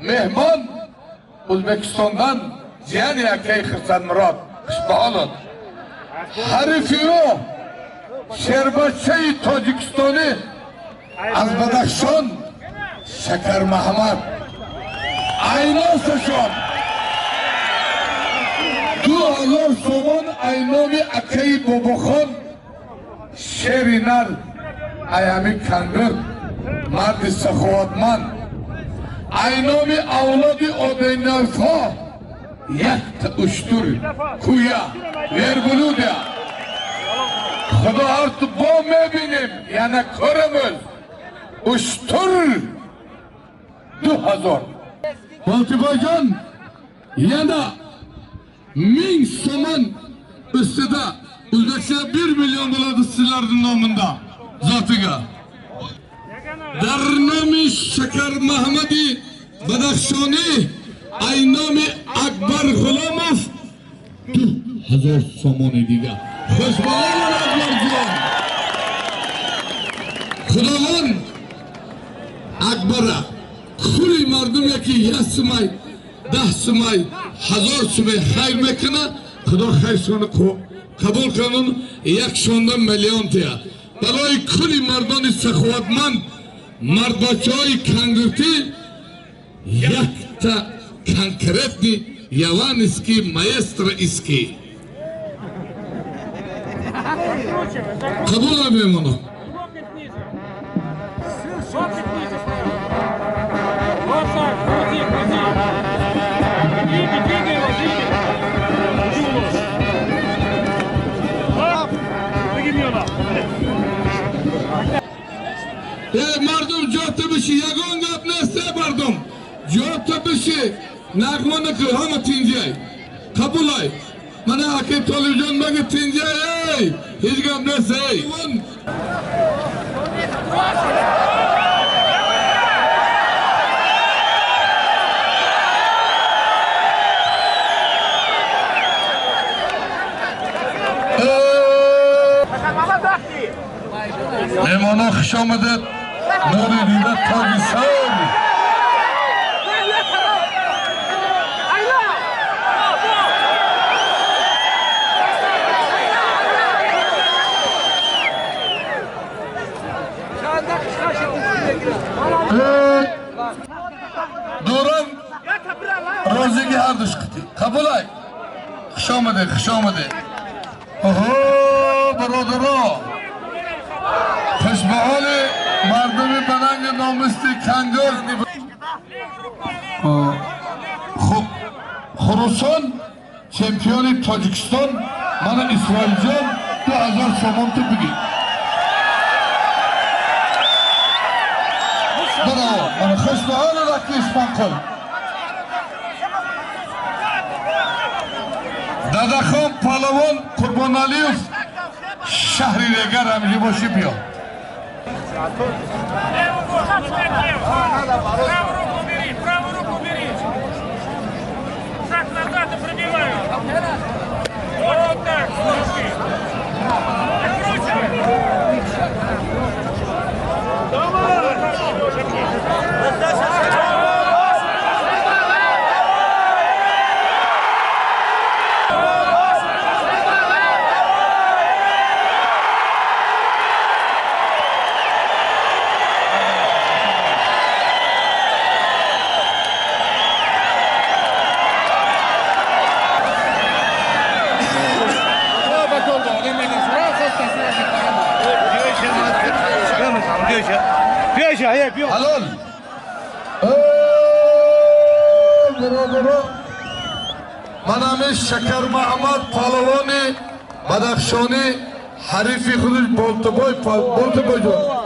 Mehmon O'zbekistondan jiyani akay Xirsanmurod xushbaholot. Harifi ӯ шербачаи тоҷикистонӣ аз Бадахшон Шакар Маҳмад. Айносашон 2000 сомон айноми акаи Бобохон шери нар аями кангир марди саховатманд. Айноми авлоди одайнавҳо якта уштур куя верблюдя. Худо ҳарту бо мебинем яна корамӯз уштур 2000. Болтибойҷон yana 1000 сомон ustida o'zbekcha 1 million bo'ladi sizlarning nomida zotiga. Дар номи Шакар Маҳмади Бадахшонӣ ай номи Акбар Ғуломов 2000 сомони дигар. Хушбаҳолон Акбарҷон. Худованд Акбара кули мардуме ки 1 сумай, 10 сумай, 1000 сумай хайр мекунад, Худо хайршонро қабул кунад, як шонда миллион тия. Барои кули мардони саховатманд, мардбачаҳои кангуртӣ якта конкретный яванский маэстро иски. Қабул мемонад. Мардум ҷо биши, ягон гап нест, мардум ҷо биши, нағма накун, ҳама тинҷай қабулай. Мана акай Толибҷон мага тинҷай, эй ҳеҷ гап нест, эй. Меҳмонон хуш омадед. Нури дида тоҷи сар. Дурам розиги ҳардуш қити. Қабулай. Хуш омадед, хуш омадед. Оҳо, бародаро. Хушбаҳоли мардуми бананги номисти Кангур. Хурусон чемпиони Тоҷикистон мана Исроилҷон 2000 сомон ту бигир. Браво, мана хушбаҳоли раки Исмонқул. Дадахон Палавон Қурбоналиев шаҳри Регар ҳамҷи боши биё. Правую руку бери, правую руку бери. Шаг назад и пробиваю. Вот так, слушай. Откручивай. Давай! Halol. Манами Шакар Маҳмад палавони Бадахшонӣ ҳарифи худаш Болтибой, Болтибойҷон.